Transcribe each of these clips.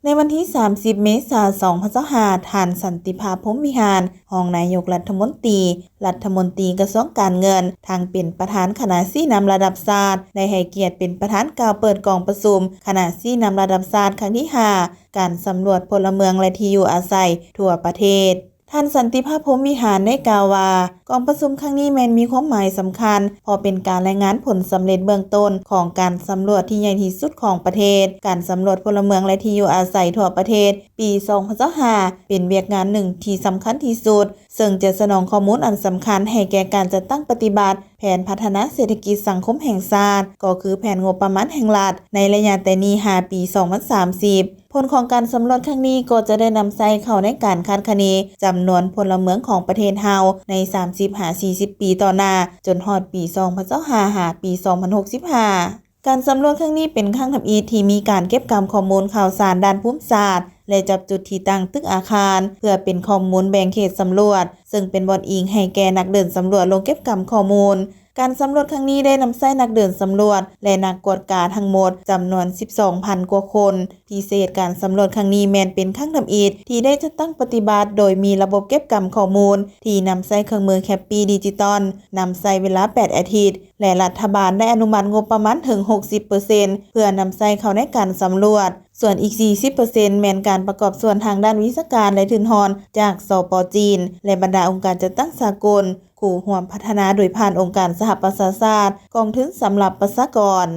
ໃນວັນທີສາມສິບ ເມສາ ສອງພັນຊາວຫ້າ, ທ່ານ ສັນຕິພາບ ພົມວິຫານ ຮອງນາຍົກລັດຖະມົນຕີ, ລັດຖະມົນຕີກະຊວງການເງິນ, ທັງເປັນປະທານຄະນະຊີ້ນຳລະດັບຊາດ ໄດ້ໃຫ້ກຽດເປັນປະທານກ່າວເປີດກອງປະຊຸມຄະນະຊີ້ນຳລະດັບຊາດຄັ້ງທີຫ້າ ການສຳຫຼວດພົນລະເມືອງ ແລະ ທີ່ຢູ່ອາໄສທົ່ວປະເທດ. ທ່ານ ສັນຕິພາບ ພົມວິຫານ ໄດ້ກ່າວວ່າ ກອງປະຊຸມຄັ້ງນີ້ແມ່ນມີຄວາມໝາຍສຳຄັນ ເພາະເປັນການລາຍງານຜົນສຳເລັດເບື້ອງຕົ້ນຂອງການສຳຫຼວດທີ່ໃຫຍ່ທີ່ສຸດຂອງປະເທດ, ການສຳຫຼວດພົນລະເມືອງ ແລະ ທີ່ຢູ່ອາໄສທົ່ວປະເທດ ປີສອງພັນຊາວຫ້າ ເປັນວຽກງານໜຶ່ງທີ່ສຳຄັນທີ່ສຸດ, ເຊິ່ງຈະສະໜອງຂໍ້ມູນອັນສຳຄັນໃຫ້ແກ່ການຈັດຕັ້ງປະຕິບັດແຜນພັດທະນາເສດຖະກິດສັງຄົມແຫ່ງຊາດ, ກໍຄືແຜນງົບປະມານແຫ່ງລັດ ໃນໄລຍະແຕ່ນີ້ຫາປີສອງພັນສາມສິບ. ຜົນຂອງການສຳຫຼວດຄັ້ງນີ້ກໍຈະໄດ້ນຳໃຊ້ເຂົ້າໃນການຄາດຄະເນຈຳນວນພົນລະເມືອງຂອງປະເທດເຮົາໃນສາມສິບຫາສີ່ສິບປີຕໍ່ໜ້າ, ຈົນຮອດປີສອງພັນຊາວຫ້າຫາປີສອງພັນຫົກສິບຫ້າ. ການສຳຫຼວດຄັ້ງນີ້ເປັນຄັ້ງທຳອິດທີ່ມີການເກັບກຳຂໍ້ມູນຂ່າວສານດ້ານພູມສາດ ແລະ ຈັບຈຸດທີ່ຕັ້ງຕຶກອາຄານ ເພື່ອເປັນຂໍ້ມູນແບ່ງເຂດສຳຫຼວດ, ເຊິ່ງເປັນບ່ອນອີງໃຫ້ແກ່ນັກເດີນສຳຫຼວດລົງເກັບກຳຂໍ້ມູນ. ການສຳຫຼວດຄັ້ງນີ້ໄດ້ນຳໃຊ້ນັກເດີນສຳຫຼວດ ແລະ ນັກກວດກາທັງໝົດຈຳນວນສິບສອງພັນກວ່າຄົນ. ພິເສດການສຳຫຼວດຄັ້ງນີ້ແມ່ນເປັນຄັ້ງທຳອິດທີ່ໄດ້ຈັດຕັ້ງປະຕິບັດໂດຍມີລະບົບເກັບກຳຂໍ້ມູນທີ່ນຳໃຊ້ເຄື່ອງມືແຄັບປີ້ດິຈິຕອນ, ນຳໃຊ້ເວລາແປດອາທິດ ແລະ ລັດຖະບານໄດ້ອະນຸມັດງົບປະມານເຖິງຫົກສິບເປີເຊັນ ເພື່ອນຳໃຊ້ເຂົ້າໃນການສຳຫຼວດ, ສ່ວນອີກສີ່ສິບເປີເຊັນແມ່ນການປະກອບສ່ວນທາງດ້ານວິຊາການ ແລະ ທຶນຮອນຈາກ ສປ ຈີນ ແລະ ບັນດາອົງການຈັດຕັ້ງສາກົນ, ຄູ່ຮ່ວມພັດທະນາໂດຍຜ່ານອົງການສະຫະປະຊາຊາດ, ກອງທຶນສຳລັບປະຊາກອນ.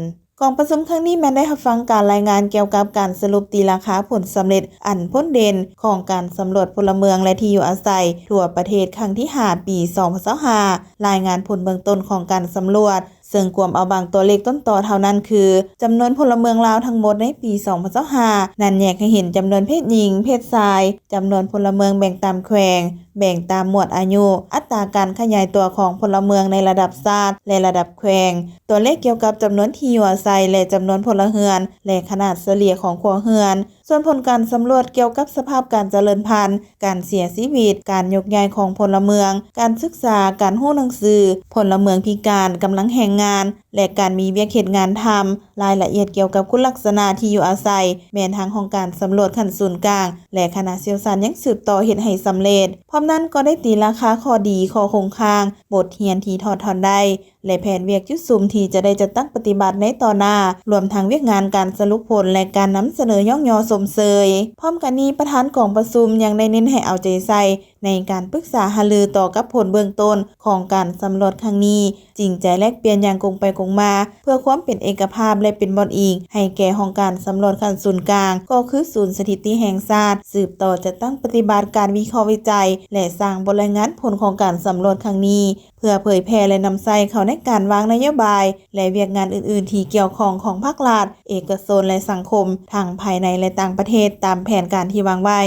ກອງປະຊຸມຄັ້ງນີ້ແມ່ນໄດ້ຮັບຟັງການລາຍງານກ່ຽວກັບການສະຫຼຸບຕີລາຄາຜົນສຳເລັດອັນພົ້ນເດັ່ນຂອງການສຳຫຼວດພົນລະເມືອງ ແລະ ທີ່ຢູ່ອາໄສທົ່ວປະເທດຄັ້ງທີຫ້າ ປີສອງພັນຊາວຫ້າ, ລາຍງານຜົນເບື້ອງຕົ້ນຂອງການສຳຫຼວດ, ເຊິ່ງກວມເອົາບາງຕົວເລກຕົ້ນຕໍເທົ່ານັ້ນຄື ຈຳນວນພົນລະເມືອງລາວທັງໝົດໃນປີສອງພັນຊາວຫ້າ ນັ້ນແຍກໃຫ້ເຫັນຈຳນວນເພດຍິງ, ເພດຊາຍ, ຈຳນວນພົນລະເມືອງແບ່ງຕາມແຂວງ, ແບ່ງຕາມໝວດອາຍຸ, ອັດຕາການຂະຫຍາຍຕົວຂອງພົນລະເມືອງໃນລະດັບຊາດ ແລະ ລະດັບແຂວງ, ຕົວເລກກ່ຽວກັບຈຳນວນທີ່ຢູ່ອາໄສ ແລະ ຈຳນວນພົນລະເຮືອນ ແລະ ຂະໜາດສະເລ່ຍຂອງຄົວເຮືອນ. ສ່ວນຜົນການສຳຫຼວດກ່ຽວກັບສະພາບການຈະເລີນພັນ, ການເສຍຊີວິດ, ການຍົກຍ້າຍຂອງພົນລະເມືອງ, ການສຶກສາ, ການຮູ້ໜັງສື, ພົນລະເມືອງພິການ, ກຳລັງແຮງງານ ແລະ ການມີວຽກເຮັດງານທຳ, ລາຍລະອຽດກ່ຽວກັບຄຸນລັກສະນະທີ່ຢູ່ອາໄສ ແມ່ນທາງຫ້ອງການສຳຫຼວດຂັ້ນສູນກາງ ແລະ ຄະນະຊ່ຽວຊານຍັງສືບຕໍ່ເຮັດໃຫ້ສຳເລັດ. ພ້ອມນັ້ນກໍໄດ້ຕີລາຄາຂໍ້ດີ, ຂໍ້ຄົງຄ້າງ, ບົດຮຽນທີ່ຖອດຖອນໄດ້ ແລະ ແຜນວຽກຈຸດສຸມທີ່ຈະໄດ້ຈັດຕັ້ງປະຕິບັດໃນຕໍ່ໜ້າ, ລວມທັງວຽກງານການສະຫຼຸບຜົນ ແລະ ການນຳສະເໜີຍ້ອງຍໍຊົມເຊີຍ. ພ້ອມກັນນີ້, ປະທານກອງປະຊຸມຍັງໄດ້ເນັ້ນໃຫ້ເອົາໃຈໃສ່ໃນການປຶກສາຫາລືຕໍ່ກັບຜົນເບື້ອງຕົ້ນຂອງການສຳຫຼວດຄັ້ງນີ້, ຈິງໃຈແລກປ່ຽນຢ່າງກົງໄປກົງມາ ເພື່ອຄວາມເປັນເອກະພາບ ແລະ ເປັນບ່ອນອີງໃຫ້ແກ່ຫ້ອງການສຳຫຼວດຂັ້ນສູນກາງ, ກໍຄືສູນສະຖິຕິແຫ່ງຊາດ, ສືບຕໍ່ຈັດຕັ້ງປະຕິບັດການວິເຄາະວິໄຈ ແລະ ສ້າງບົດລາຍງານຜົນຂອງການສຳຫຼວດຄັ້ງນີ້ ເພື່ອເຜີຍແຜ່ ແລະ ນຳໃຊ້ເຂົ້າໃນການວາງນະໂຍບາຍ ແລະ ວຽກງານອື່ນໆທີ່ກ່ຽວຂ້ອງຂອງພາກລັດ, ເອກະຊົນ ແລະ ສັງຄົມ ທັງພາຍໃນ ແລະ ຕ່າງປະເທດ ຕາມແຜນການທີ່ວາງໄວ້.